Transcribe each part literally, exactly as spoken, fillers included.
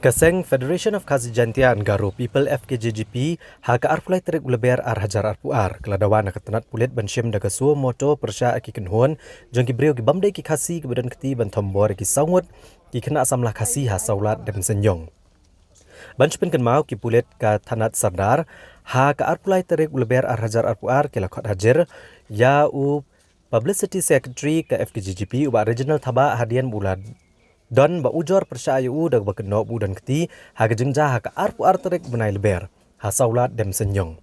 Ka seng Federation of Khasi Jaintia and Garo People, F K J G P, ha ka arphew lai tarik u Lber ar hajar arphew ar, ka la dawa na ka tnat pulit ban shim da ka suo moto pyrshah ïa ki kynhun jong ki briew ki bym dei ki Khasi kiba don kti ban thombor ïa ki saw ngut ki khynnah samla Khasi ha Sawlad Demsenjong. Ban shu pynkynmaw, ki pulit ka thanat Sardar ha ka arphew lai tarik u Lber ar hajar arphew ar ki la khot hajir ïa u Publicity Secretary ka F K J G P, u Bah Reginald Thabah, hadien ba u la don ba ujor pyrshah ïa u da kaba kynnoh ba u don kti ha ka jingjia ha ka arphew ar tarik bnai Lber ha Sawlad Demsenjong.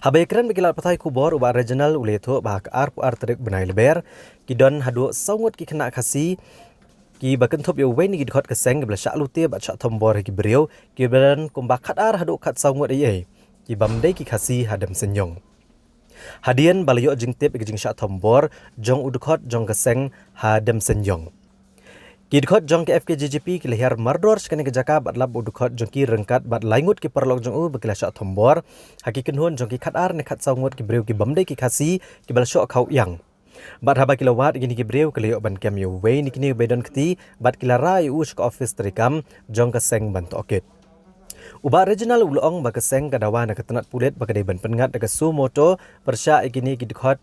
Haba ïakren bad ki lad pathai khubor, u Bah Reginald u la ïathuh ba ha ka arphew ar tarik bnai Lber ki don haduh saw ngut ki khynnah Khasi kiba kynthup ïa uwei na ki dkhot ka seng kiba la shah lute bad shah thombor ïa ki briew kiba don kumba khatar haduh khatsaw ngut eiei ki bym dei ki Khasi ha Demsenjong. Hadien ba la ïoh jingtip ïa ka jingshah thombor jong u dkhot jong ka seng ha Demsenjong, ki dkhot jong ka F K J G P ki la hiar mardor sha kane ka jaka bad lap u dkhot jong ki ryngkat bad lai ngut ki paralok jong u ba ki la shah thombor ha ki kynhun jong ki khatar ne khatsaw ngut ki briew ki bym dei ki Khasi kiba la shoh khaw ïang. Bad haba ki la wad ïa kine ki briew, ki la ïoh ban kem ïa uwei na kine uba don kti bad ki la rah ïa u sha ka ophis treikam jong ka seng ban tohkit. U Bah Reginald u la ong ba ka seng ka dawa na ka tnat pulit ba ka dei ban pynngat da ka suo moto pyrshah ïa kine ki dkhot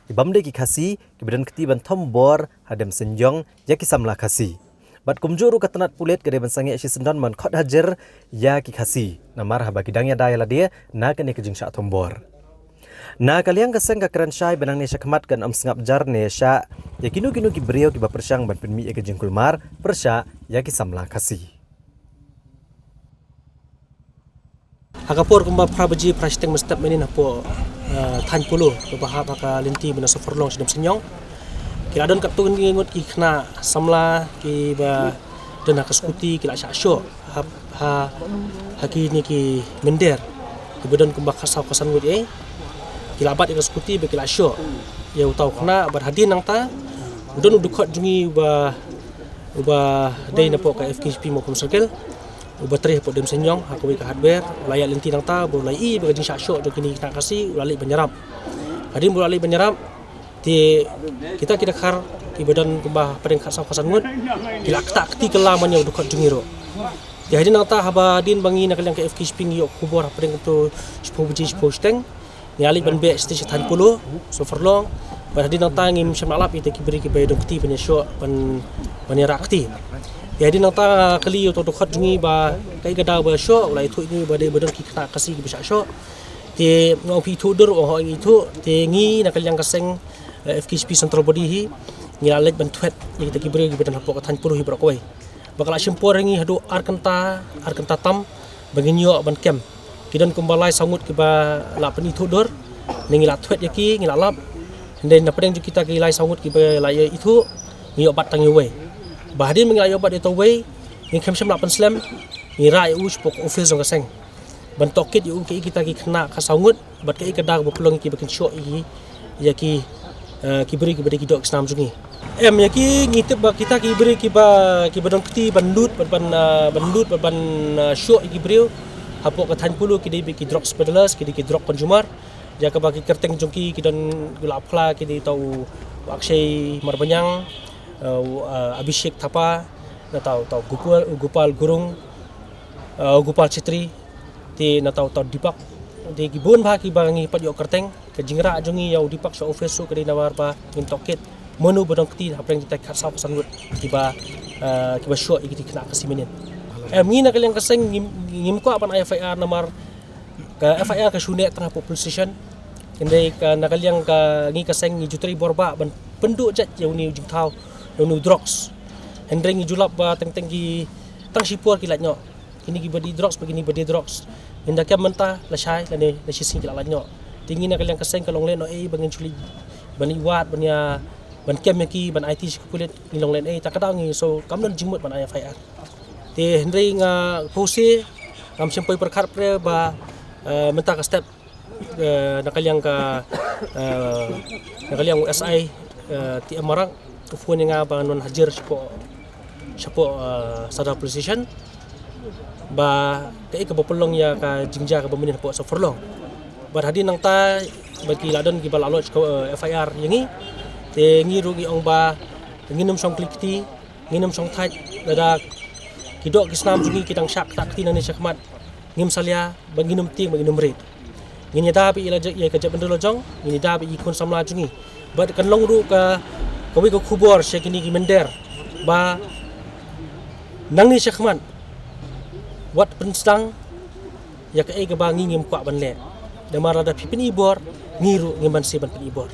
ki bym dei ki Khasi kiba don kti ban thombor ha Demsenjong ïa ki samla Khasi. Bad kumjuh ruh ka tnat pulit ka dei ban sangeh shisyndon ban khot hajir ïa ki Khasi namar haba ki dang ïada ïa lade na kane ka jingshah thombor. Na ka liang ka seng ka kren shai ba nangne shakhmat kan ym sngap jar ne shah ïa kino kino ki briew kiba pyrshang ban pynmih ïa ka jingkulmar pyrshah ïa ki samla Khasi. Ha ka por kumba phra baje phra shiteng mynstep mynnin hapoh, eh, thaiñ Polo kaba hap ha ka lynti ba na Sawpharlong sha Demsenjong, ki la don katto katne ngut ki khynnah samla kiba don ha ka skuti ki la shah shoh ha, ha, ha kine ki mynder kiba don kumba khatsaw khatsan ngut eiei. Ki la bat ïa ka skuti bad ki la shoh ïa uta u khynnah bad hadien nangta u don u dkhot jong ngi uba, uba dei napoh ka F K J P Mawkhom Circle, uba trei hapoh Demsenjong ha kawei ka hardware, u la ïaid lynti nangta bad u la ïohi ba ka jingshah shoh jong kine ki khynnah Khasi, u la leit ban ïarap. Hadien ba u la leit ban ïarap, te kita ki dkhar kiba don kumba hapdeng khatsaw khatsan ngut ki la ktah kti kylla man ïa u dkhot jong ngi ruh. Te hadien nangta haba hadien ba ngi na ka liang ka F K J P ngi ïoh khubor hapdeng kumto shiphew baje shiphew shiteng, ngi la leit ban beh sha thaiñ Polo Sawpharlong. Bad hadien nangta ngim shym la lap ïa kita ki briew kiba ïadon kti ban ïashoh ban, ban ïarah kti. Te hadien nangta kylli ïa uta u dkhot jong ngi ba kaei ka daw ba shoh, u la ïathuh ïa ngi ba dei ba don ki khynnah Khasi kiba shah shoh. Te nga ong phi ithuh dur, u ong hooid ngi ithuh. Te ngi na ka liang ka seng, eh, F K J P Central Body hi ngi la leit ban thwet ïa kita ki briew kiba don hapoh ka thaiñ Polo hi baroh kawei. Ba ka la shim por ïa ngi haduh ar kynta, ar kynta tam ba ngin ïoh ban kem. Ki don kumba lai saw ngut kiba la pynithuh dur, ne ngi la thwet ïa ki, ngi la lap. Hynrei na pdeng jong kita ki lai saw ngut kiba la ïoh ithuh, ngi ïoh bat tang ïa uwei. Ba hadien ba ngi la ïoh bat ïa uta uwei, ngi khlem shym la pynslem, ngi rah ïa u shapoh ka ophis jong ka seng ban tohkit ïa u kaei kita ki khynnah khatsaw ngut bad kaei ka daw ba pynlong ïa ki ba kin shoh ïa ki, ïa ki, eh, ki briew kiba dei ki doh ki snam jong ngi. Em, ïa ki ngi tip ba kita ki briew kiba, kiba don kti ban lut bad ban, eh, ban lut bad ban, eh, shoh ïa ki briew hapoh ka thaiñ Polo ki dei beit ki drug peddlers, ki dei ki drug consumer. Ïa kaba ki kyrteng jong ki ki don, ki la phla, ki dei uta u Akshay Marbaniang, eh, u, eh, Abhishek Thapa, nangta uta u Gopal, u Gopal Gurung, eh, u Gopal Chetri, te nangta uta u Deepak. Te ki bun bha kiba ngi pat ïoh kyrteng. Ka jingrah jong ngi ïa u Deepak sha ophis ruh ka dei namar ba ngin tohkit mano ba don kti hapdeng kita ki khatsaw khatsan ngut kiba, eh, kiba shoh ïa kita ki khynnah Khasi mynnin. Em, ngi na ka liang ka seng ngim, ngim kwah ban ai F I R namar ka F I R ka shu neh tang hapoh police station. Hynrei ka, na ka liang ka ngi ka seng ngi ju trei bor bha ban pynduh jait ïa une u jingthaw, ïa une u drugs. Hynrei ngi ju lap ba teng teng ki tang shipor ki lait noh. Kine kiba dei drugs bad kine kiba dei drugs. Ngi da kem mynta lashai lane la shisien ki la lait noh. Te ngi na ka liang ka seng ka long lehnohei ba ngin shu leit ban ïa wad, ban ïa, ban kem ïa ki, ban aiti sha ka pulit, ngi long lehnohei, ta ka daw ngi, so kam don jingmut ban ai F I R. Te hynrei nga pause, ngam shym poi pyrkhat pre ba, eh, mynta ka step, eh, na ka liang ka, eh, na ka liang u S I, eh, T M Marak u phone ïa nga ba ngan wan hajir shapoh, shapoh, eh, Sadar Police Station ba kaei kaba pynlong ïa ka jingjia kaba mynnin hapoh Sawpharlong. Bad hadien nangta ba ki la don kiba la lodge ka, eh, F I R ïa ngi. Te ngi ruh ngi ong ba ngin ym shong kli kti, ngin ym shong thait lada Ki doh ki snam jong ngi ki dang shah ktah kti nangne shakhmat. Ngim salia ba ngin ym tieng ba ngin ym rit. Ngin ïada beit ïa la ja-, ïa ka jaitbynriew la jong, ngin ïada beit ïa ki khun samla jong ngi. Bad kan long ruh ka, kawei ka khubor sha kine ki mynder ba nangne shakhmat wat pynsdang ïa kaei kaba ngi ngim kwah ban leh. Namar lada phi pyni bor, ngi ruh ngim banse ban pyni bor.